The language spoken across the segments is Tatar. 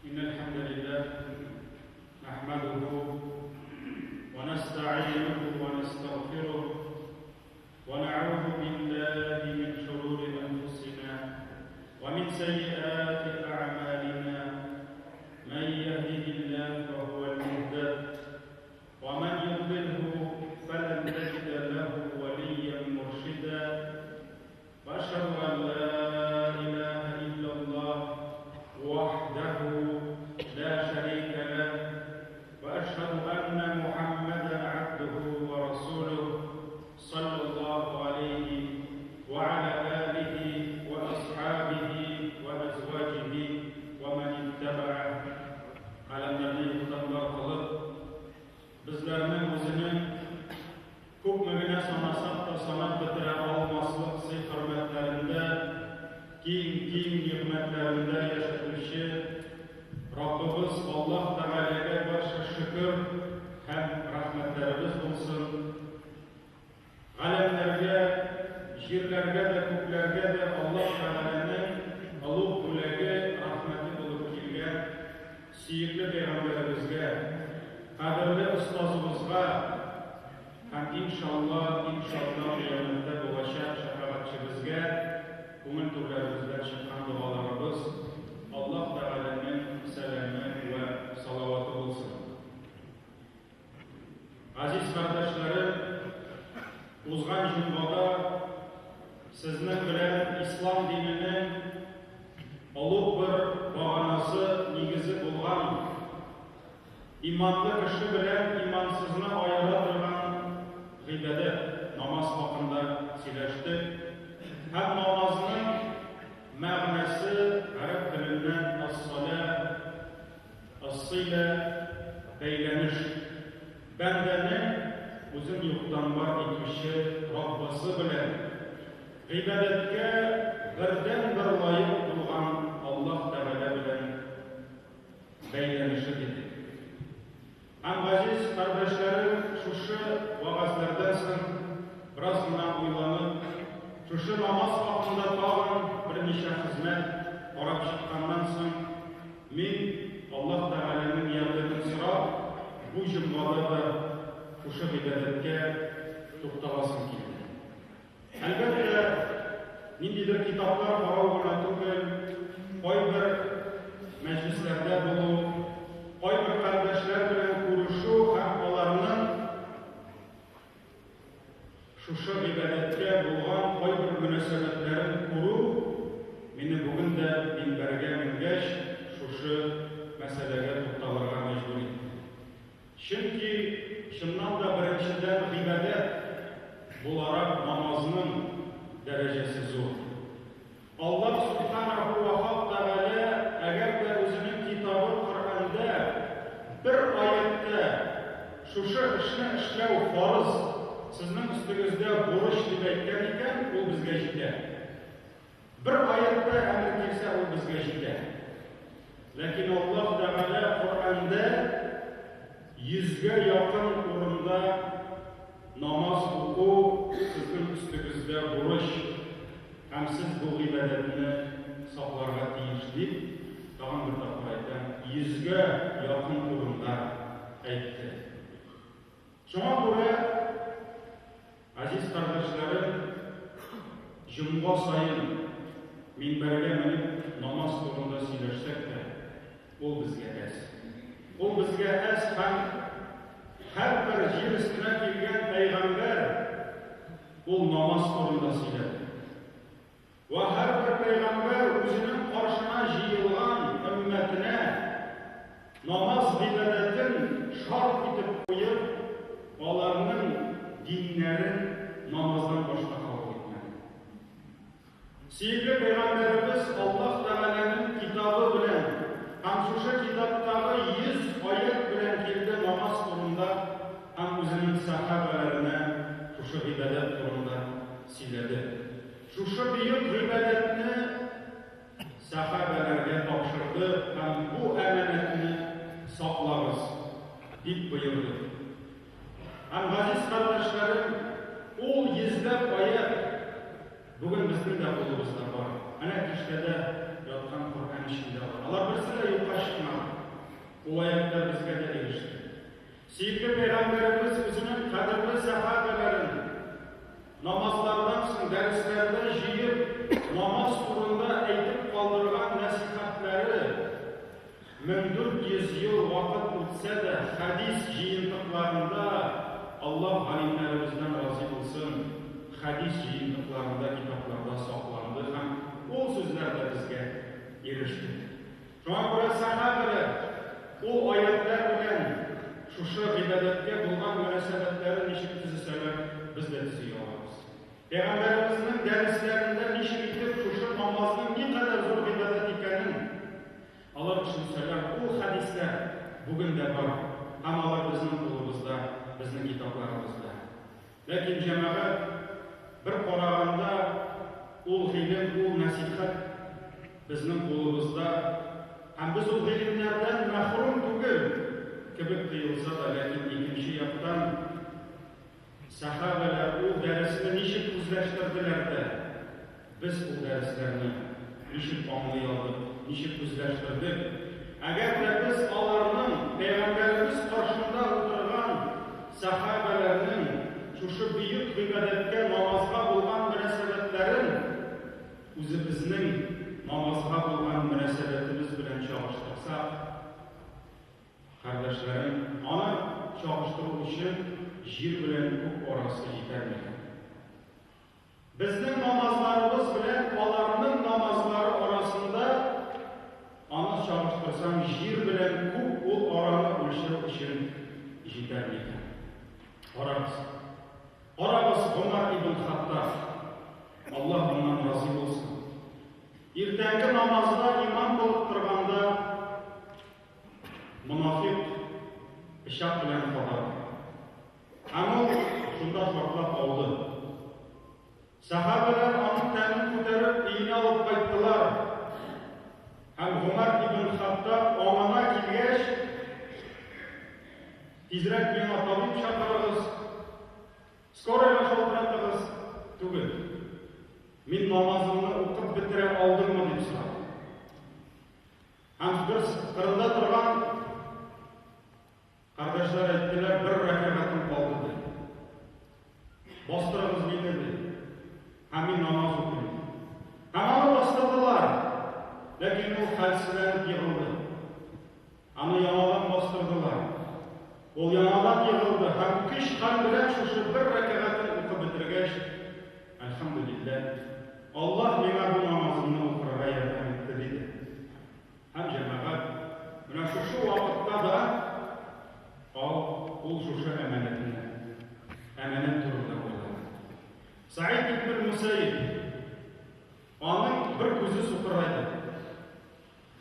إن الحمد لله نحمده ونستعينه ونستغفره ونعوذ بالله من شرور أنفسنا ومن سيئات أعمالنا من يهده الله فهو المهتد ومن يضلله فلن تجد له وليا مرشدا وأشهد أن لا إله إلا الله وحده لا شريك له وأشهد أن محمدا عبده ورسوله صلى الله عليه وعلى آله وأصحابه وأزواجه ومن اتبعه Галәмнәрне юктан бар кылып, безләрне үзенең күпме генә санасак та санап бетерә алмаслык сый-хөрмәтләрендә, киң-киң нигъмәтләрендә яшәтүче Раббыбыз Аллаһ Тәгаләгә барча шөкер һәм рәхмәтләребез булсын. Галәмнәргә, җирләргә дә, күкләргә дә Аллаһ Тәгаләнең олуг бүләге, рәхмәте булып килгән сөекле пәйгамбәребезгә, кадерле остазыбызга һәм, иншалла, иншалла, кыямәттә булачак шәфәгатьчебезгә күңел түрләребездән чыккан догаларыбыз, Аллаһ Тәгаләнең сәламе вә салаваты булсын. Газиз кардәшләрем, узган җомгада сезнең белән ислам диненең олуг бер баганасы, нигезе булган иманлы кеше белән имансызны аера торган гыйбадәт, намаз хакында сөйләштек. Һәм намазның мәгънәсе гарәп теленнән ас-салә, Ысыйлә бәйләнеш. Бәндәнең үзен юктан бар итүче Раббысы белән гыйбадәткә бердәнбер лаек булган Аллаһ Тәгалә белән бәйләнеше дидек. Һәм, газиз кардәшләрем, шушы вәгазьләрдән соң бераз гына уйланып, шушы намаз хакында тагын берничә хезмәт карап чыкканнан соң, мин, Аллаһ Тәгаләнең ярдәмен сорап, бу җомгада да шушы гыйбадәткә тукталасым килде. Әлбәттә, ниндидер китаплар карау гына түгел, кайбер мәҗлесләрдә булу, кайбер кардәшләр белән күрешү һәм аларның шушы гыйбадәткә булган кайбер мөнәсәбәтләрен күрү мине бүген дә минбәргә менгәч шушы мәсьәләгә тукталырга мәҗбүр итте. Чөнки, чыннан да, беренчедән, гыйбадәт буларак намазның дәрәҗәсе зур. Аллаһ Сүбхәнәһү вә Хак Тәгалә әгәр дә үзенең китабы Коръәндә бер аятьтә шушы эшне эшләү фарыз, сезнең өстегездә бурыч дип әйткән икән, ул безгә җитә. Бер аятьтә әмер килсә, ул безгә җитә. Ләкин Аллаһ Тәгалә Коръәндә йөзгә якын урында намаз уку сезнең өстегездә бурыч һәм сез бу гыйбадәтне сакларга тиеш дип, тагын бер тапкыр әйтәм, йөзгә якын урында әйтте. Шуңа күрә, газиз кардәшләрем, җомга саен минбәргә менеп намаз турында сөйләшсәк тә, ул безгә әз. Ул безгә әз һәм һәрбер җир өстенә килгән пәйгамбәр ул намаз турында сөйләде. Вә һәрбер пәйгамбәр үзенең каршына җыелган өммәтенә намаз гыйбадәтен шарт итеп куеп, аларның диннәрен намаздан башка кабул итмәде. Сөекле пәйгамбәребез Аллаһ Тәгаләнең китабы белән һәм шушы китаптагы 100 аять белән килде намаз турында һәм үзенең сәхабәләренә шушы гыйбадәт турында сөйләде. Шушы бөек гыйбадәтне сәхабәләргә тапшырды һәм бу әманәтне саклагыз, дип боерды. Һәм, газиз кардәшләрем, ул йөзләп аять бүген безнең дә кулыбызда бар. Әнә киштәдә яткан Коръән эчендә алар. Алар берсе дә юкка чыкмады. Ул аятьләр безгә дә иреште. Сөекле пәйгамбәребез үзенең кадерле сәхабәләрен намазлардан соң дәресләрдә җыеп, намаз турында әйтеп калдырган нәсыйхәтләре 1400 ел вакыт үтсә дә, хәдис җыентыкларында, Аллаһ галимнәребездән разый булсын, хәдис җыентыкларында, китапларда сакланды һәм ул сүзләр дә безгә иреште. Шуңа күрә сәхабәләр ул аятьләр белән шушы гыйбадәткә булган мөнәсәбәтләрен ничек төзесәләр, без дә төзи алабыз. Пәйгамбәребезнең дәресләрендә ничек итеп шушы намазның никадәр зур гыйбадәт икәнен алар төшенсәләр, ул хәдисләр бүген дә бар һәм алар безнең кулыбызда, безнең китапларыбызда. Ләкин, җәмәгать, бер караганда, ул гыйлем, ул нәсыйхәт безнең кулыбызда һәм без ул гыйлемнәрдән мәхрүм түгел кебек тоелса да, ләкин икенче яктан, сәхабәләр ул дәресне ничек үзләштерделәр дә, без ул дәресләрне ничек аңлый алдык, ничек үзләштердек? Әгәр дә без аларның, пәйгамбәребез каршында утырган сәхабәләрнең шушы бөек гыйбадәткә, намазга булган мөнәсәбәтләрен үзебезнең намазга булган мөнәсәбәтебез белән чагыштырсак, кардәшләрем, аны чагыштыру өчен җир белән күк арасы җитәр микән? Безнең намазларыбыз белән аларның намазлары арасында, аны чагыштырсаң, җир белән күк ул араны үлчәү өчен җитәр микән? Карагыз. Карагыз, Гомәр ибн Хаттаб, Аллаһ аннан разый булсын. Иртәнге намазда имам булып торганда, монафикъ пычак белән кадады. Һәм ул шунда шартлап ауды. Сәхабәләр аның тәнен күтәреп өенә алып кайттылар. Һәм Гомәр ибн Хаттаб аңына килгәч, тизрәк миңа табиб чакырыгыз, скорыйга шалтыратыгыз, түгел. Мин намазымны укып бетерә алдыммы дип сорады. Һәм бер кырында торган Кардәшләр әйттеләр, бер рәкәгатем калды, ди. Бастырыгыз мине, ди. Һәм мин намаз укыйм. Һәм аны бастырдылар. Ләкин ул хәлсезләнеп егылды. Аны яңадан бастырдылар. Ул яңадан егылды һәм көч хәл белән шушы бер рәкәгатен укып бетергәч, Әлхәмдүлилләһ, Аллаһ миңа бу намазымны укырга ярдәм итте, диде. Һәм җәмәгать, менә шушы вакытта да ал ул шушы әманәтне, әманәт турында уйлады. Сәгыйд ибн Мусәйиб, аның бер күзе сукырайды.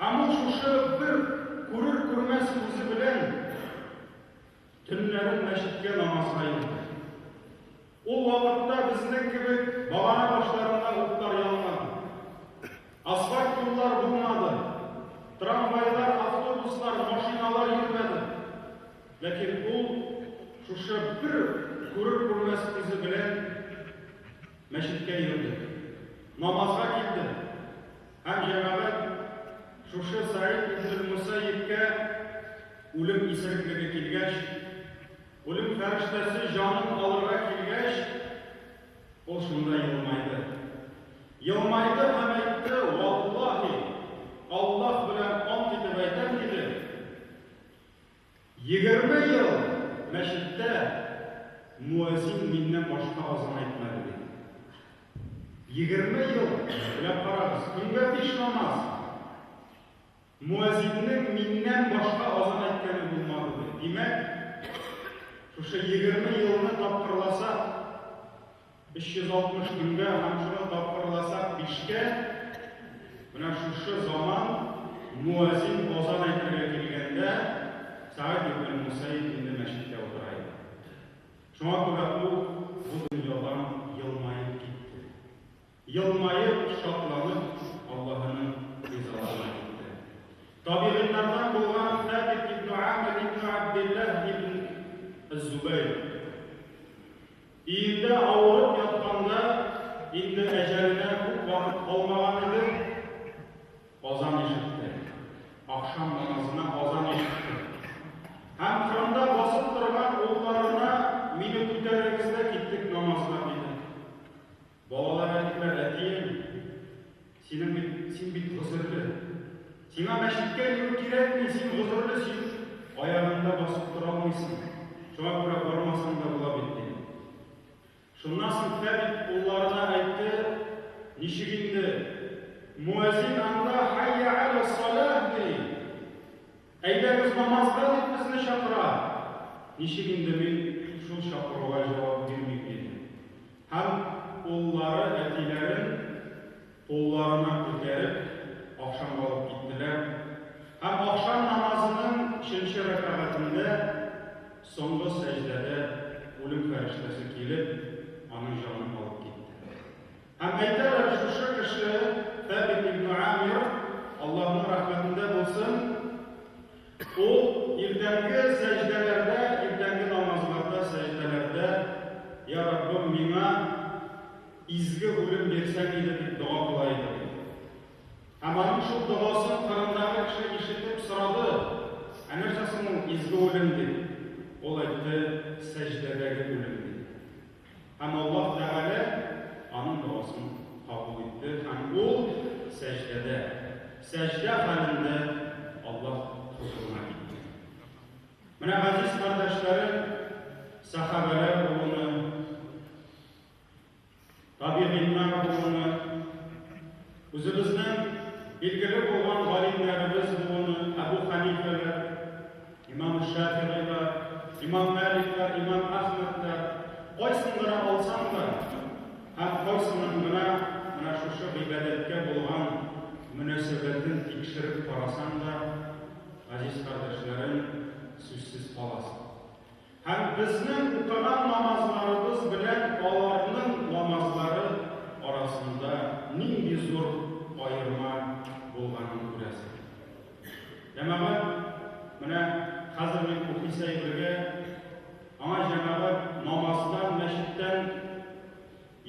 Һәм ул шушы бер күрер-күрмәс күзе белән Төннәрен мәчеткә намазга йөрде. Ул вакытта безнең кебек багана башларында утлар янмады. Асфальт юллар булмады. Трамвайлар, автобуслар, машиналар йөрмәде. Ләкин ул шушы бер күрер-күрмәс күзе белән мәчеткә йөрде. Намазга килде. Һәм җәмәгать шушы Сәгыйд ибн Мусәйибкә үлем исереклеге килгәч, үлем фәрештәсе җанын алырга килгәч, ул шунда елмайды. Елмайды һәм әйтте, Валлаһи, Аллаһ белән ант итеп әйтәм, диде, 20 ел мәчеттә муәзин миннән башка азан әйтмәде, диде. 20 ел, уйлап карагыз, көнгә биш намаз. Муәзиннең миннән башка азан әйткәне булмады, ди. Димәк, шушы 20 елны тапкырласак, 360 көнгә һәм шуны тапкырласак бишкә, менә шушы заман муәзин азан әйтергә килгәндә, Сәгыйд ибн Мусәйиб инде мәчеттә утыра иде. Шуңа күрә ул бу дөньядан елмаеп китте. Елмаеп, шатланып, Аллаһының ризалыгына китте. Табигыйннардан булган Сабит ибн Амр ибн Абдиллаһ ибн Әз-Зубәйр өендә авырып ятканда, инде әҗәленә күп вакыт калмаган иде, азан ишетте. Ахшам. Ахшам намазына азан ишетте. Һәм кырында басып торган улларына мине күтәрегез дә киттек намазга диде. Балалар әйттеләр, әтием, синең бит, син бит гозерле. Сиңа мәчеткә йөрү кирәкми, син гозерле, син аягыңда басып тора алмыйсың. Шуңа күрә бармасаң да була бит, диде. Шуннан соң Тәбит улларына әйтте, Ничек инде? Муәзин анда Хәйя галәс-саләһ ди. Әйдәгез намазга дип безне чакыра. Ничек инде мин шул чакыруга җавап бирмим, диде. Һәм уллары әтиләрен кулларына күтәреп, ахшамга алып киттеләр. Һәм ахшам намазының өченче рәкәгатендә, соңгы сәҗдәдә үлем фәрештәсе килеп, аның җанын алып китте. Һәм әйтәләр, шушы кеше, Тәбит ибн Амир, Аллаһның рәхмәтендә булсын, ул иртәнге сәҗдәләрдә, иртәнге намазларда, сәҗдәләрдә, Я Раббым, миңа Изге үлем бирсәң иде, дип дога кыла иде, ди. Һәм аның шул догасын кырындагы кеше ишетеп сорады, Ә нәрсә соң ул изге үлем, дип. Ул әйтте, Сәҗдәдәге үлем, диде. Һәм Аллаһ Тәгалә аның догасын кабул итте һәм ул сәҗдәдә, сәҗдә хәлендә Аллаһ хозурына китте. Менә, газиз кардәшләрем, сәхабәләр буыны, Табигыйннар буыны, үзебезнең билгеле булган галимнәребез буыны, Әбу Хәнифәләр, имам Шәфигыйлар, имам Мәликләр, имам Әхмәдләр, кайсын гына алсаң да һәм кайсының гына менә шушы гыйбадәткә булган мөнәсәбәтен тикшереп карасаң да, газиз кардәшләрем, сүзсез каласың. Һәм безнең укыган намазларыбыз белән аларның намазлары арасында нинди зур аерма булганын күрәсең. Җәмәгать, менә хәзер мин укыйсы әйбергә, аңа җәмәгать намаздан, мәчеттән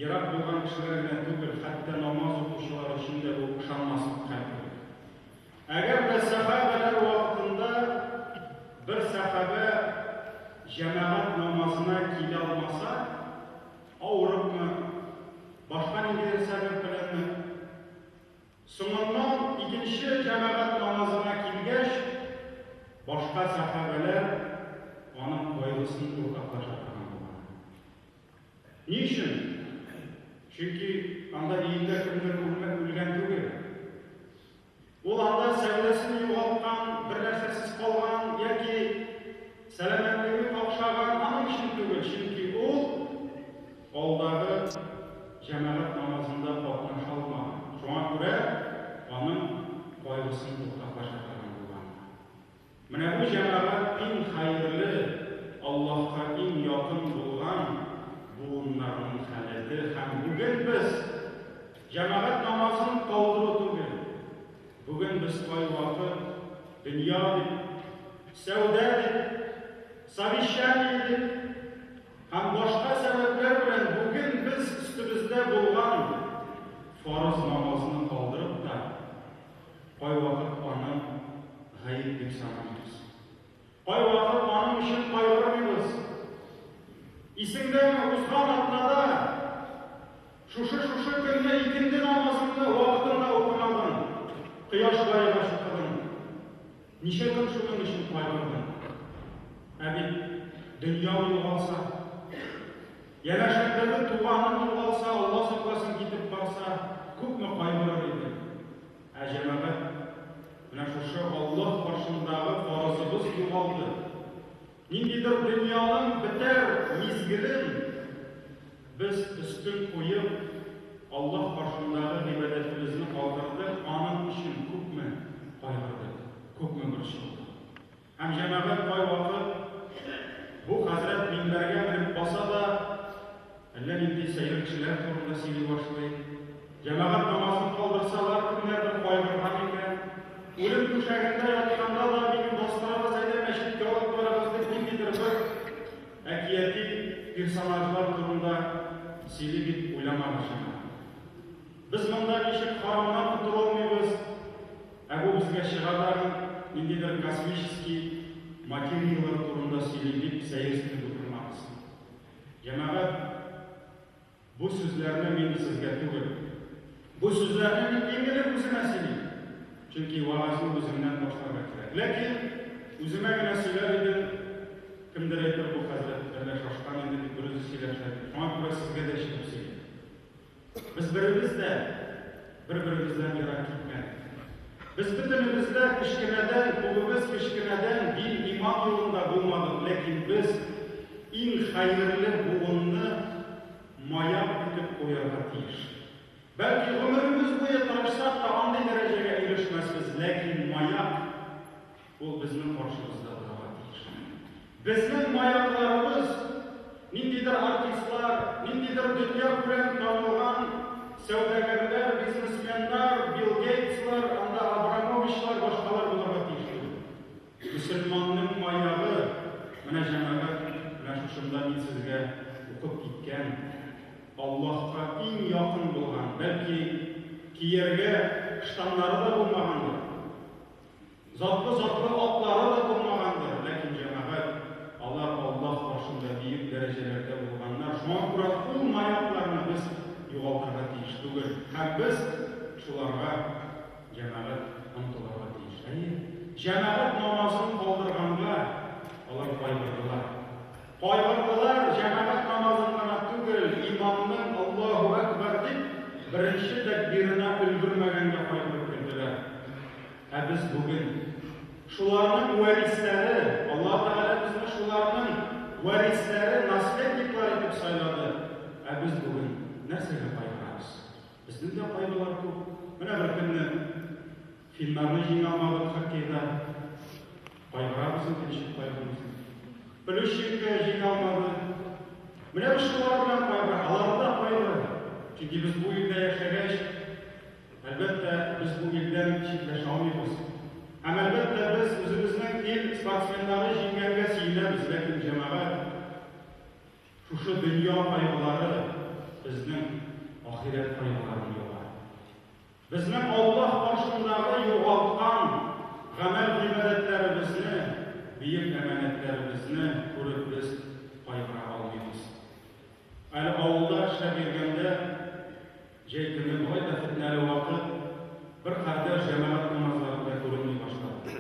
ерак булган кешеләр генә түгел, хәтта намаз укучылар өчен дә бу ышанмаслык хәл кебек. Әгәр дә сәхабәләр вакытында бер сәхабә җәмәгать намазына килә алмаса, авырыпмы, башка ниндидер сәбәп беләнме, соңыннан икенче җәмәгать намазына килгәч, башка сәхабәләр аның кайгысын уртаклаша торган булган. Ни өчен? Чөнки анда өендә кемдер үлгән түгел. Ул анда сәүдәсен югалткан, бер нәрсәсез калган яки сәламәтлеге какшаган, аның өчен түгел, чөнки ул алдагы җәмәгать намазында катнаша алмаган. Шуңа күрә аның кайгысын уртаклаша торган булган. Менә бу җәмәгать иң хәерле, Аллаһка иң якын булган буыннарның халәте һәм бүген без җәмәгать намазын калдыру түгел, бүген без кайвакыт дөнья дип, сәүдә дип, совещание дип һәм башка сәбәпләр белән бүген без өстебездә булган фарыз намазны калдырып та, Кайвакыт аны гаеп дип санамыйбыз. Кайвакыт аның өчен кайгырмыйбыз. Исеңдәме, узган атнада шушы-шушы көнне икенде намазыңны вакытында укымадың, кояш баегач укыдың. Ничә көн шуның өчен кайгырдың? Ә бит дөньяң югалса, янәшәңдәге туганың югалса, Алла сакласын, китеп барса, күпме кайгырыр идең? Ә җәмәгать, менә шушы Аллаһ каршындагы фарызыбыз югалды. Ниндидер дөньяның бетәр мизгелен без өстен куеп, Аллаһ каршындагы гыйбадәтебезне калдырдык, аның өчен күпме кайгырдык, күпме борчылдык. Һәм җәмәгать кайвакыт бу хәзрәт минбәргә менеп баса да, әллә нинди сәер кешеләр турында сөйли башлый. Җәмәгать намазын калдырсалар, кемнәрдер кайгырган икән. Үлем түшәгендә ятканда да, мине бастырыгыз, әйдә мәчеткә алып барыгыз дип ниндидер бер әкияти персонажлар турында сөйли дип уйламагыз, җәмәгать. Без монда ничек харамнан котыла алмыйбыз, ә бу безгә чыга тагын. ниндидер космический материяләр турында сөйли дип сәерсенеп утырмагыз. Җәмәгать, бу сүзләрне мин сезгә түгел. Бу сүзләрне мин иң элек үземә сөйлим. Чөнки вәгазьне үземнән башларга кирәк. Ләкин үземә генә сөйләр идем, кемдер әйтер, бу хәзрәт әллә шашкан инде дип берүзе сөйләшә дип. Шуңа күрә сезгә дә чыгып сөйлим. Без беребез дә бер-беребездән ерак китмәдек. Без бөтенебез дә кечкенәдән, күбебез кечкенәдән дин, иман юлында булмадык, ләкин без иң хәерле буынны маяк итеп куярга тиеш. Бәлки гомеребез буе тырышсак та андый дәрәҗәгә ирешмәсбез, ләкин маяк ул безнең каршыбызда торырга тиеш. Безнең маякларыбыз ниндидер артистлар, ниндидер дөньякүләм танылган сәүдәгәрләр, бизнесменнар, Билл Гейтслар, анда Абрамовичлар, башкалар булырга тиеш түгел. Мөселманның маягы, менә җәмәгать, менә шушында мин сезгә укып киткән, Аллаһка иң якын булган, бәлки кияргә штаннары да булмагандыр, затлы-затлы атлары да булмагандыр, ләкин җәмәгать, алар Аллаһ каршында бөек дәрәҗәләрдә булганнар, шуңа күрә ул маякларны без югалтырга тиеш түгел һәм без шуларга, җәмәгать, омтылырга тиеш. Әйе, җәмәгать намазын калдырганга алар кайгырдылар. Кайгырдылар, җәмәгать намазын гына түгел, имамның Аллаһу әкбәр дип беренче тәкбиренә өлгермәгәнгә кайгырып йөрделәр. Ә без бүген шуларның варисләре, Аллаһ Тәгалә безне шуларның варисләре, наследниклар итеп сайлады. Ә без бүген нәрсәгә кайгырабыз? Безнең дә кайгылар күп. Менә бер көнне финнарны җиңә алмадык хоккейда. Кайгырабыз инде, ничек кайгырмыйсың? Плющенко җиңә алмады. Менә без шулар белән кайгыра, алар да кайгыра. Чөнки без бу илдә яшәгәч, әлбәттә, без бу илдән читләшә алмыйбыз. Һәм әлбәттә, без үзебезнең ил спортсменнары җиңгәнгә сөенәбез, ләкин җәмәгать, шушы дөнья кайгылары безнең ахирәт кайгыларын юа. Безнең Аллаһ каршындагы югалткан гамәл-гыйбадәтләребезне, бөек әманәтләребезне күреп без кайгыра алмыйбыз. Әле авылда эшләп йөргәндә, җәй көне болай да фетнәле вакыт, бер кардәш җәмәгать намазларында күренми башлады.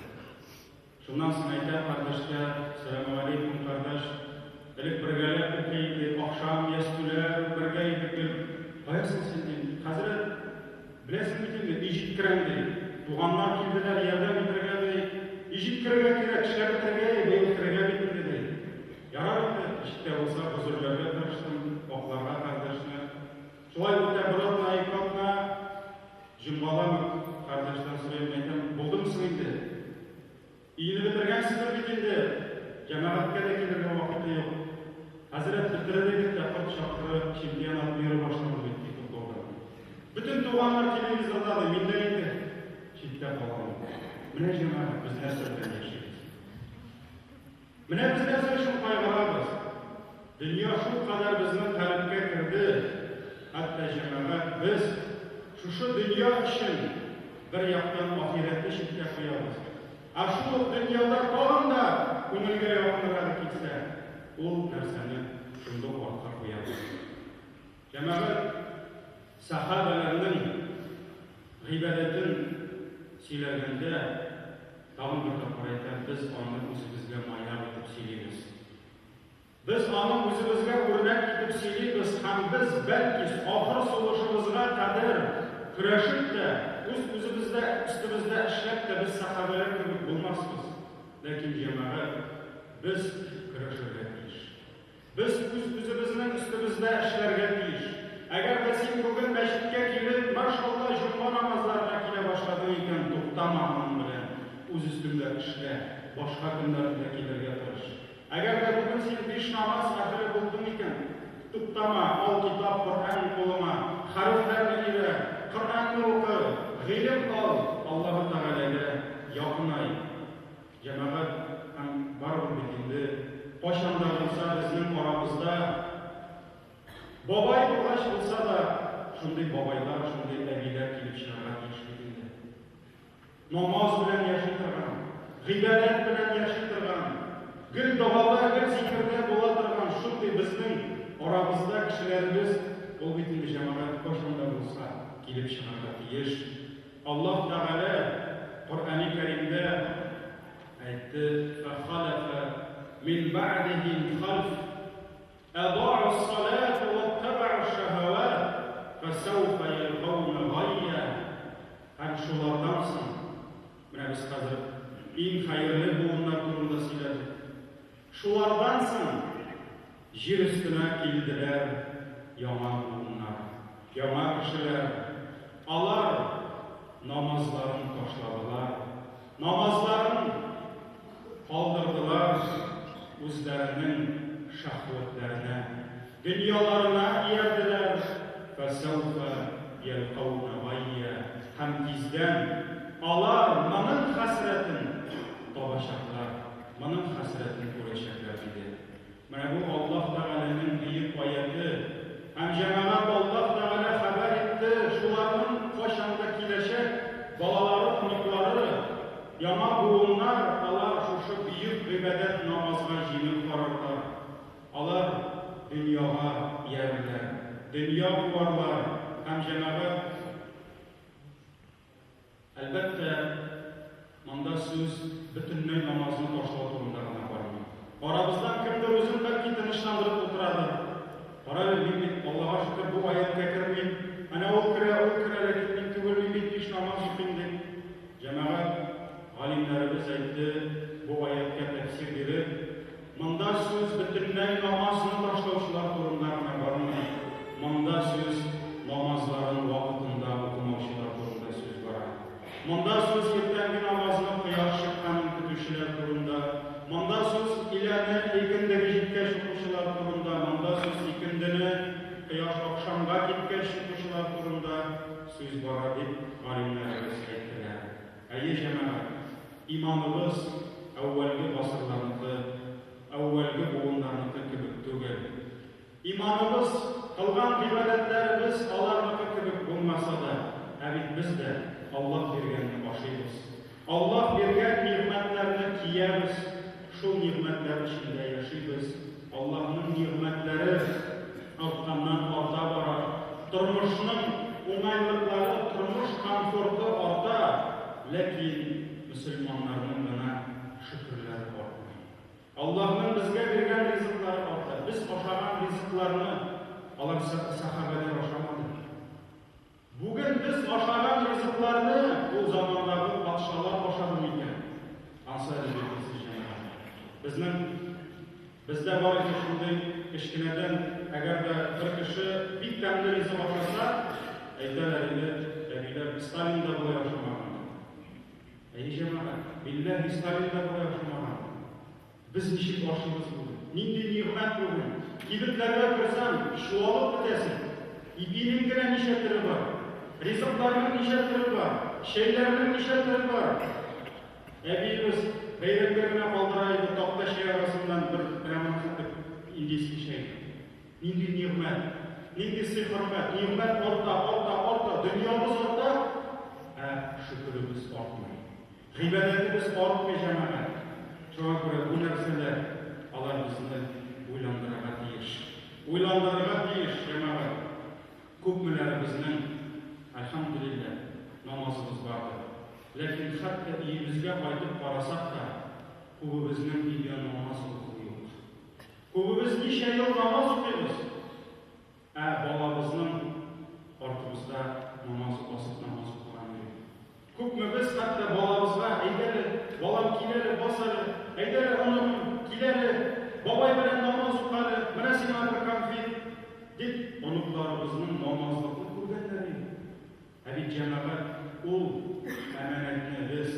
Шуннан соң әйтәм кардәшкә, Сәламүгаләйкүм, кардәш, элек бергәләп укый идек, ахшам, ястүләр, бергә идек гел. Кая соң син, дим. Хәзрәт, беләсең бит инде, өй җиткерәм, ди. Туганнар килделәр, ярдәм итәргә, ди. Өй җиткерергә кирәк, эшләп бетерергә, быел керергә бит инде, ди. Ярар инде, ничек тә булса, гозерләргә тырыштым, акларга кардәшне. Шулай үтә бер атна, ике атна. Җомгадан ук кардәштән сорыйм, әйтәм, булдымы соң инде? Өйне бетергәнсездер бит инде, җәмәгатькә дә килергә вакыты юк. Хәзрәт, бетерер идек тә, корт чакыры, чемпионат мира башланды бит, ди футболдан. Бөтен туганнар телевизорда, ди, мин дә инде читтә калам. Менә җәмәгать, без нәрсә белән яшибез? Менә без нәрсә өчен кайгырабыз? Дөнья шулкадәр безнең калебкә керде, хәтта, җәмәгать, без шушы дөнья өчен бер яктан ахирәтне читкә куябыз. Ә шул ук дөньяда тагын да күңелгә якынрагы килсә, ул нәрсәне шундук артка куябыз. Җәмәгать, сәхабәләрнең гыйбадәтен сөйләгәндә, тагын бер тапкыр әйтәм, без аны үзебезгә маяк итеп сөйлибез. Без аны үзебезгә үрнәк итеп сөйлибез һәм без, бәлки, ахыр сулышыбызга кадәр көрәшеп тә, үз-үзебездә, өстебездә эшләп тә без сәхабәләр кебек булмасбыз. Ләкин, җәмәгать, без көрәшергә тиеш. Без үз-үзебезнең өстебездә эшләргә тиеш. Әгәр дә син бүген мәчеткә килеп, машалла, җомга намазларына килә башладың икән, туктама моның белән, үз өстеңдә эшлә, башка көннәрне дә килергә тырыш. Әгәр дә бүген син биш намаз әһеле булдың икән, туктама, ал китап, Коръән кулыңа, хәрефләрне өйрән, Коръәнне укы, гыйлем ал, Аллаһы Тәгаләгә якынай. Җәмәгать һәм барыбер бит инде кайчан да булса безнең арабызда бабай булгач булса да шундый бабайлар, шундый әбиләр килеп чыгарга тиеш бит инде. Намаз белән яши торган. гыйбадәт белән яши торган, гел догада, гел зикердә була торган шундый безнең арабызда кешеләребез, ул бит инде, җәмәгать, кайчан да булса килеп чыгарга тиеш. Аллаһ Тәгалә Коръәни Кәримдә әйтте, Фәхаләфә мин бәгъдиһим хәлф, әда'у ссалата ваттабә'у шшәһәват, фәсәүфә ялкауна гайя. Һәм шулардан соң, менә без хәзер иң хәерле буыннар турында сөйләдек. Шулардан соң җир өстенә килделәр яңа буыннар, яңа кешеләр. Алар намазларын ташладылар, намазларын калдырдылар, үзләренең шәһвәтләренә, дөньяларына иярделәр. Фәсәүфә ялкауна гайя, һәм тиздән алар моның хәсрәтен табачаклар, моның хәсрәтен күрәчәкләр, диде. Менә бу Аллаһ Тәгаләнең бөек аяте. Һәм, җәмәгать, Аллаһ Тәгалә хәбәр итте, шуларның кайчан да киләчәк балалары, оныклары, яңа буыннар, алар шушы бөек гыйбадәт намазга җиңел карарлар. Алар дөньяга иярерләр, дөнья куарлар. Һәм, җәмәгать, әлбәттә, монда сүз бөтенләй намазны ташлау турында гына бармый. Арабыздан кемдер үзен бәлки тынычландырып утырадыр. Карале, мин бит, Аллага шөкер, бу аятькә кермим. Әнә ул керә, ул керә, ләкин мин түгел, мин бит биш намаз укыйм дип. Җәмәгать, галимнәребез әйтте, бу аятькә тәфсир биреп, монда сүз бөтенләй намазны ташлаучылар турында гына бармый, монда сүз намазларын вакытында укымаучылар турында сүз бара. Монда сүз иртәнге намазны кояш чыкканын көтүчеләр турында, монда сүз өйләне икендеге җиткәч укучылар турында, монда сүз икендене кояш ахшамга киткәч укучылар турында сүз бара, дип галимнәребез әйттеләр. Әйе, җәмәгать, иманыбыз әүвәлге гасырларныкы, әүвәлге буыннарныкы кебек түгел. Иманыбыз, кылган гыйбадәтләребез аларныкы кебек булмаса да, ә бит без дә Аллаһ биргәнне ашыйбыз. Аллаһ биргән нигъмәтләрне киябез, шул нигъмәтләр эчендә яшибез. Аллаһның нигъмәтләре артканнан арта бара. Тормышның уңайлыклары, тормыш комфорты арта, ләкин мөселманнарның гына шөкерләре артмый. Аллаһның безгә биргән ризыклары арта. Без ашаган ризыкларны алар сәхабәләр ашамады. Бүген без ашаган ризыкларны ул замандагы патшалар ашады микән? Ансы әле билгесез, җәмәгать. Безнең бездә бар иде шундый кечкенәдән, әгәр дә бер кеше бик тәмле ризык ашаса, әйтәләр иде әбиләр, Сталин да болай ашамаган дип. Әйе, җәмәгать, билләһи, Сталин да болай ашамаган. Без ничек ашыйбыз бүген? Нинди нигъмәт бүген? Кибетләргә керсәң, чуалып бетәсең. Ипинең генә ничә төре бар? Ризыкларның ничә төре бар? Чәйләрнең ничә төре бар? Әбиебез бәйрәмгә генә калдыра иде такта чәй арасыннан бер прямо хәтле индийский чәй. Нинди нигъмәт! Нинди сый-хөрмәт! Нигъмәт арта, арта, арта, дөньябыз арта, ә шөкеребез артмый. Гыйбадәтебез артмый, җәмәгать. Шуңа күрә бу нәрсәләр, алар безне уйландырырга тиеш. Уйландырырга тиеш, җәмәгать. Күпмеләребезнең, әлхәмдүлилләһ, намазыбыз бардыр. Ләкин хәтта өебезгә кайтып карасак та, күбебезнең өйдә намаз уку юк. Күбебез ничә ел намаз укыйбыз, ә балабызның артыбызда намаз басып намаз укыганы юк. Күпмебез хәтта балабызга, әйдәле, балам, кил әле, бас әле, әйдәле, оныгым, кил әле, бабай белән намаз укы әле, менә сиңа бер конфет, дип, оныкларыбызның намазлыкны күргәннәре юк. Ә бит, җәмәгать, ул әманәтне без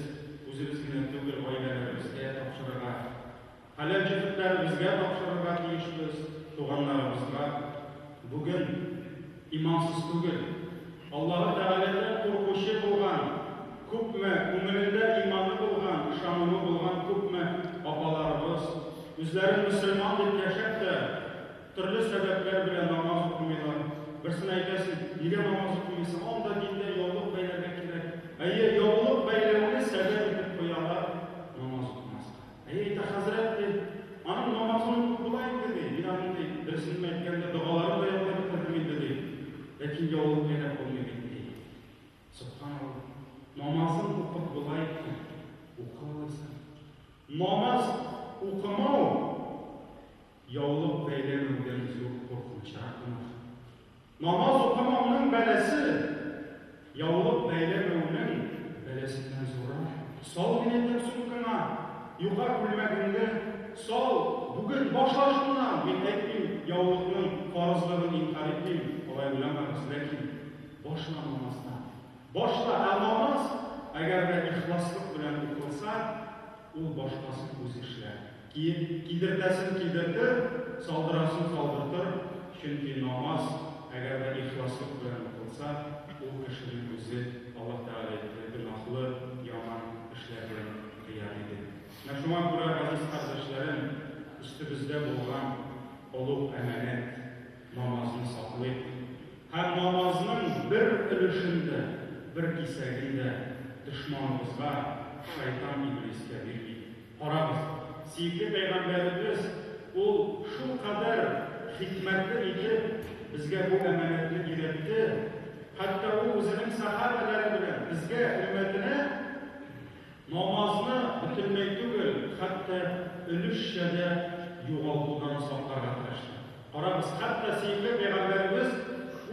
үзебез генә түгел, гаиләләребезгә тапшырырга, хәләл җефетләребезгә тапшырырга тиешбез, туганнарыбызга. Бүген имансыз түгел, Аллаһы Тәгаләдән куркучы булган, күпме күңелендә иманы булган, ышануы булган күпме апаларыбыз, үзләрен мөселман дип яшәп тә, төрле сәбәпләр белән намаз укымыйлар. Берсенә әйтәсең, нигә намаз укымыйсың? Анда диндә яулык бәйләргә кирәк. Әйе, яулык бәйләүне сәбәп итеп куялар намазга. Намаз укымау яулык бәйләмәүдән зур куркынычрак гөнаһ. Намаз укымауның бәласе яулык бәйләмәүнең бәласеннән зуррак. Сал, мин әйтәм, сумкаңа, юка күлмәгеңне сал, бүген башла шуннан. Мин әйтмим, яулыкның фарызлыгын инкарь итмим, алай уйламагыз, ләкин башла намаздан. Башла, ә намаз, әгәр дә ихласлык белән укылса, ул башкасын үзе эшләр. Кидертәсен кидертер, салдырасын салдыртыр, чөнки намаз, әгәр дә ихласлык белән укылса, ул кешенең үзе, Аллаһ Тәгалә әйтте, гөнаһлы, яман эшләрдән тыя, диде. Менә шуңа күрә, газиз кардәшләрем, өстебездә булган олуг әманәт, намазны саклыйк. Һәм намазның бер өлешен дә, бер кисәген дә дошманыбызга, шайтан иблискә бирмик. Карагыз, сөекле пәйгамбәребез ул шулкадәр хикмәтле итеп безгә бу әманәтне өйрәтте, хәтта ул үзенең сәхабәләре белән безгә, өммәтенә, намазны бөтенләй түгел, хәтта өлешчә дә югалтудан сакларга тырышты. Карагыз, хәтта сөекле пәйгамбәребез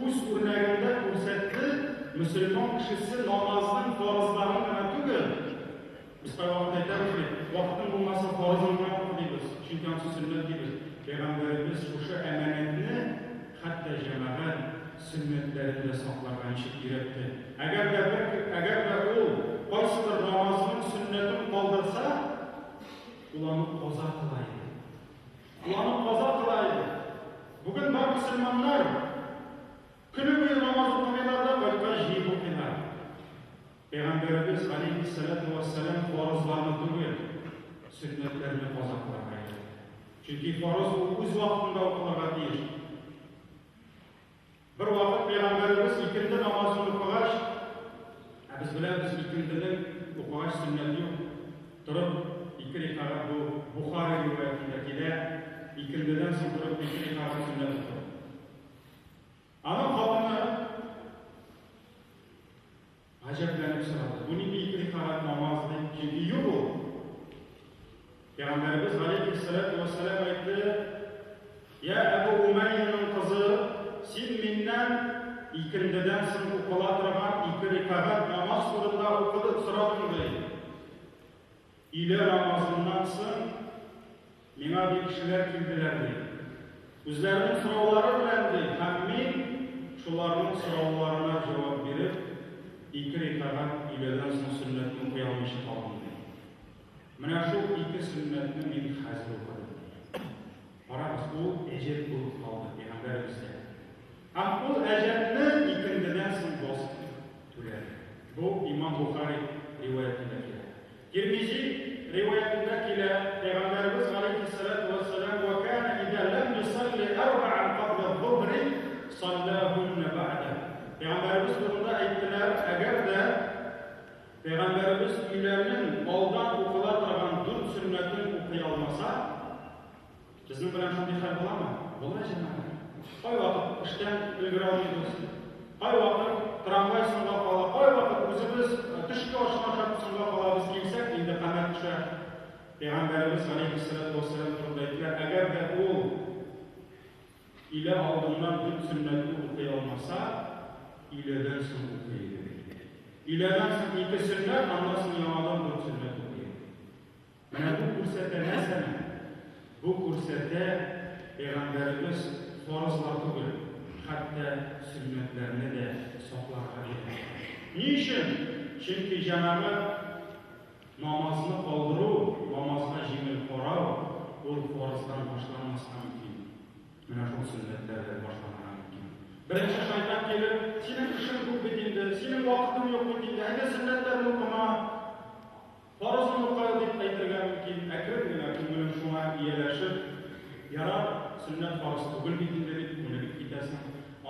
үз үрнәгендә күрсәтте, мөселман кешесе намазның фарызларын гына түгел, без кайвакыт әйтәбез бит, вакытың булмаса фарызын гына укы дибез, чөнки анысы сөннәт дибез. Пәйгамбәребез шушы әманәтне хәтта җәмәгать сөннәтләрен дә сакларга ничек өйрәтте. Әгәр дә бер, әгәр дә ул кайсыдыр намазның сөннәтен калдырса, ул аны каза кыла иде. Ул аны каза кыла иде. Бүген бар мөселманнар көне буе намаз укымыйлар да, кайткач җыеп укыйлар. Пәйгамбәребез галәйһиссәләтү вәссәлам фарызларны түгел, сөннәтләрне каза кылырга өйрәтте. Чөнки фарыз ул үз вакытында укылырга тиеш. Бервакыт пәйгамбәребез икенде намазын укыгач, ә без беләбез, икенденең укыгач сөннәт юк, торып ике рикагать, бу Бухари риваятендә килә, икендедән соң торып ике рикагать сөннәт укыды. Аның хатыны гаҗәпләнеп сорады, бу нинди ике рикагать намаз ди, чөнки юк ул. Пәйгамбәребез галәйһиссәләтү вәссәлам әйтте, Я Әбу Умәйяның кызы, син миннән икендедән соң укыла торган ике рикагать намаз турында укыды, сорадың, ди. Өйлә намазыннан соң миңа, ди, кешеләр килделәр, ди. Үзләренең сораулары белән, ди, һәм мин шуларның сорауларына җавап биреп, ике рикагать өйләдән соң сөннәтне укый алмыйча калдым, ди. Менә шул ике сөннәтне мин хәзер укыдым, ди. Карагыз, ул әҗәт булып калды пәйгамбәребездә. Һәм ул әҗәтне икендедән соң басып түләде. Бу имам Бухари риваятендә килә. Тирмизи риваятендә килә, пәйгамбәребез галәйһиссәләтү вәссәлам вә кана иза ләм юсалли арбаан кабла зуһри саллахунна бәгъдә. Пәйгамбәребез турында әйттеләр, әгәр дә Пәйгамбәребез өйләнең алдан укыла торган дүрт сөннәтен укый алмаса, безнең белән шундый хәл буламы? Була, җәмәгать. Кайвакыт эштән өлгерә алмыйбыз, кайвакыт трамвай соңга кала, кайвакыт үзебез төшке ашны ашап соңга калабыз, килсәк, инде камәт төшә. Пәйгамбәребез галәйһиссәләтү вәссәлам турында әйттеләр, әгәр дә ул Өйлә алдыннан дүрт сөннәтне укый алмаса, өйләдән соң укый иде. Өйләдән соң ике сөннәт, аннан соң яңадан дүрт сөннәт укый иде. Менә бу күрсәтә нәрсәне? Бу күрсәтә, пәйгамбәребез фарызлар түгел, хәтта сөннәтләрне дә сакларга өйрәтте. Ни өчен? Чөнки җәмәгать намазны калдыру, намазга җиңел карау, ул фарыздан башланмаска мөмкин. Менә шул сөннәтләрдән башланырга мөмкин. Беренче шайтан килеп, синең эшең күп бит инде, синең вакытың юк бит инде, әйдә сөннәтләрне укыма, фарызын укы, дип әйтергә мөмкин. Әкрен генә күңелең шуңа ияләшеп, ярар, сөннәт фарыз түгел бит инде дип күнегеп китәсең.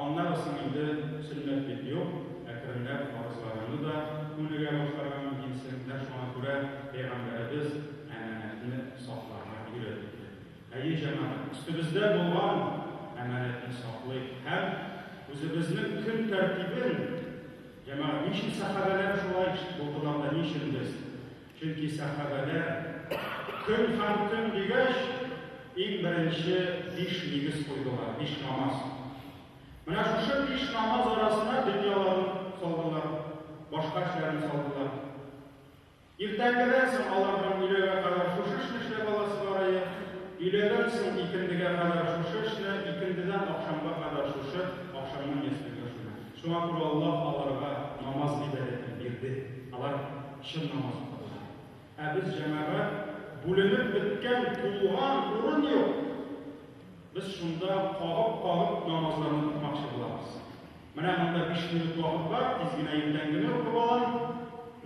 Аннары соң инде сөннәт бит юк, әкренләп фарызларыңны да күнегә башларга мөмкинсең. Менә шуңа күрә пәйгамбәребез әманәтне сакларга өйрәтте. Әйе, җәмәгать, өстебездә булган әманәтне саклыйк һәм үзебезнең көн тәртибен, җәмәгать, ни өчен сәхабәләр шулай булдылар да, ни өчен без? Чөнки сәхабәләр Көн һәм төн дигәч, иң беренче биш нигез куйдылар, биш намаз. Менә шушы биш намаз арасына дөньяларын салдылар, башка эшләрен салдылар. Иртәнгедән соң аларның өйләгә кадәр шушы эшне эшләп аласы бар иде. Өйләдән соң икендегә кадәр шушы эшне, икендедән ахшамга кадәр шушы, ахшамнан ястүгә шуны. Шуңа күрә Аллаһ аларга намаз гыйбадәтен бирде. Алар чын намаз укыдылар. Ә без, җәмәгать, бүленеп беткән, тулган урын юк. Без шунда кагып-кагып намазларны укымакчы булабыз. Менә монда 5 минут вакыт бар, тиз генә иртәнгене укып алам.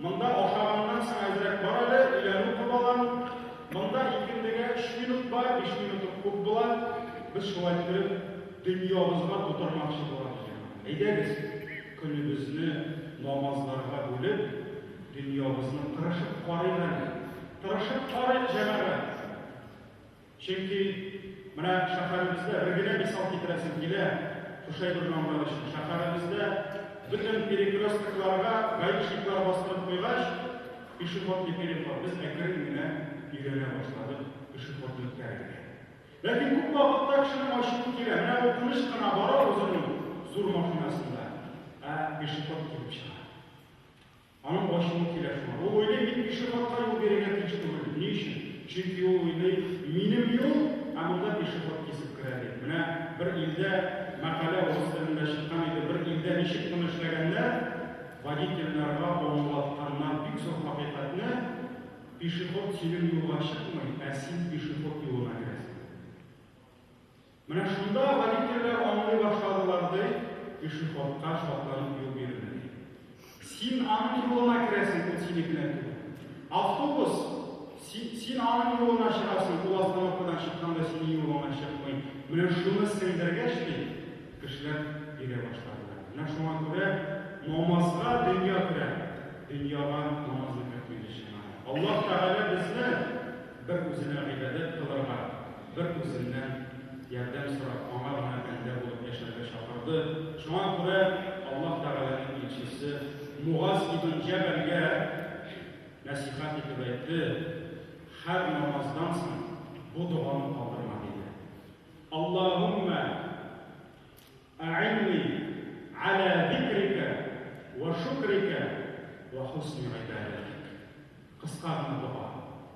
Монда ашаганнан соң әзрәк бар әле, өйләне укып алам. Монда икендегә 3 минут бар, 5 минут ук күп була. Без шулай иттереп дөньябызга тутырмакчы булабыз, җәмәгать. Әйдәгез, көнебезне намазларга бүлеп, дөньябызны тырышып карыйк әле. Тырышып карыйк, җәмәгать. Чөнки менә шәһәребездә бер генә мисал китерәсем килә, шушы әйберне аңлар өчен. Шәһәребездә бөтен перекрёстокларга гаишниклар бастырып куйгач, пешеходный переход, без әкрен генә өйрәнә башладык пешеходны үткәрергә. Ләкин күп вакытта кешенең ачуы килә. Менә ул тыныч кына бара үзенең зур машинасында, ә пешеход килеп чыга. Аның ачуы килә шуңа. Ул уйлый, мин пешеходка юл бирергә тиеш түгел дип. Ни өчен? Чөнки ул уйлый, минем юл, ә монда пешеход кисеп керә дип. Менә бер илдә мәкалә урыс телендә чыккан иде, бер илдә ничек моны эшләгәннәр, водительләргә аңлатканнар бик зур хакыйкатьне, пешеход синең юлга чыкмый, ә син пешеход юлына керәсең. Менә шунда водительләр аңлый башладылар, ди, пешеходка шатланып юл бирелә, ди. Син аның юлына керәсең, ул синекенә түгел. Автобус, син, син аның юлына чыгасың, ул остановкадан чыкканда синең юлыңа чыкмый. Менә шуны сеңдергәч, ди, кешеләр бирә башладылар. Менә шуңа күрә намазга дөнья керә, дөньяга намазны кертмибез, җәмәгать. Аллаһ Тәгалә безне бер үзенә гыйбадәт кылырга, Бер үзеннән ярдәм сорап, аңа гына бәндә булып яшәргә чакырды. Шуңа күрә Аллаһ Тәгаләнең илчесе Мугаз ибн Җәбәлгә нәсыйхәт итеп әйтте, Һәр намаздан соң бу доганы калдырма, диде. Аллаһуммә әгыйнни галә зикрикә вә шөкрикә вә хусни гыйбадәтик. Кыска гына дога.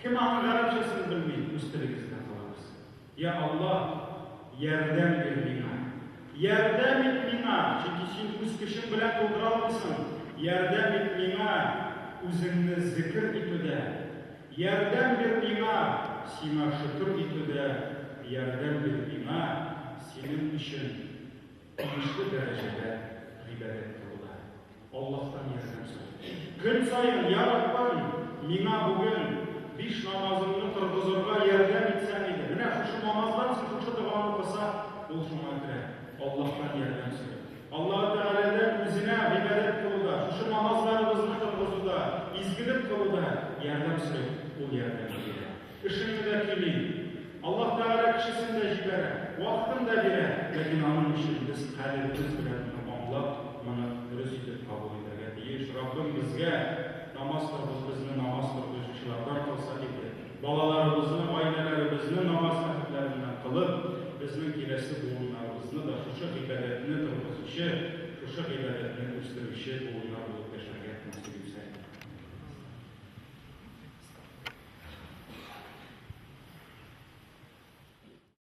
Кем аның гарәпчәсен белми, үз телегездә кылыгыз. Я Аллаһ, ярдәм бир миңа. Ярдәм ит миңа, чөнки син үз көчең белән булдыра алмыйсың. Ярдәм ит миңа үзеңне зекер итүдә. Ярдәм бир миңа сиңа шөкер итүдә. Ярдәм бир миңа синең өчен тиешле дәрәҗәдә гыйбадәт кылуда. Аллаһтан ярдәм сорыйм. Көн саен, Я Раббым, миңа бүген биш намазымны торгызырга ярдәм итсәң иде. Менә шушы намаздан соң шушы доганы укыса, ул шуңа керә. Аллаһтан ярдәм сорый. Аллаһы Тәгаләдән үзенә гыйбадәт кылуда, шушы намазларыбызны торгызуда, изгелек кылуда ярдәм сорый, ул ярдәм бирә. Эшеңне дә көйли. Аллаһ Тәгалә кешесен дә җибәрә, вакытын да бирә, ләкин аның өчен без калебебез белән моны аңлап, моны дөрес итеп кабул итәргә тиеш. Раббым безгә намаз торгыз, безне намаз торгызучылардан кылса иде. Балаларыбызны, гаиләләребезне намаз әһелләреннән кылып, безнең киләсе буыннарыбызны да шушы гыйбадәтне торгызучы, шушы гыйбадәтне үстерүче буыннар булып.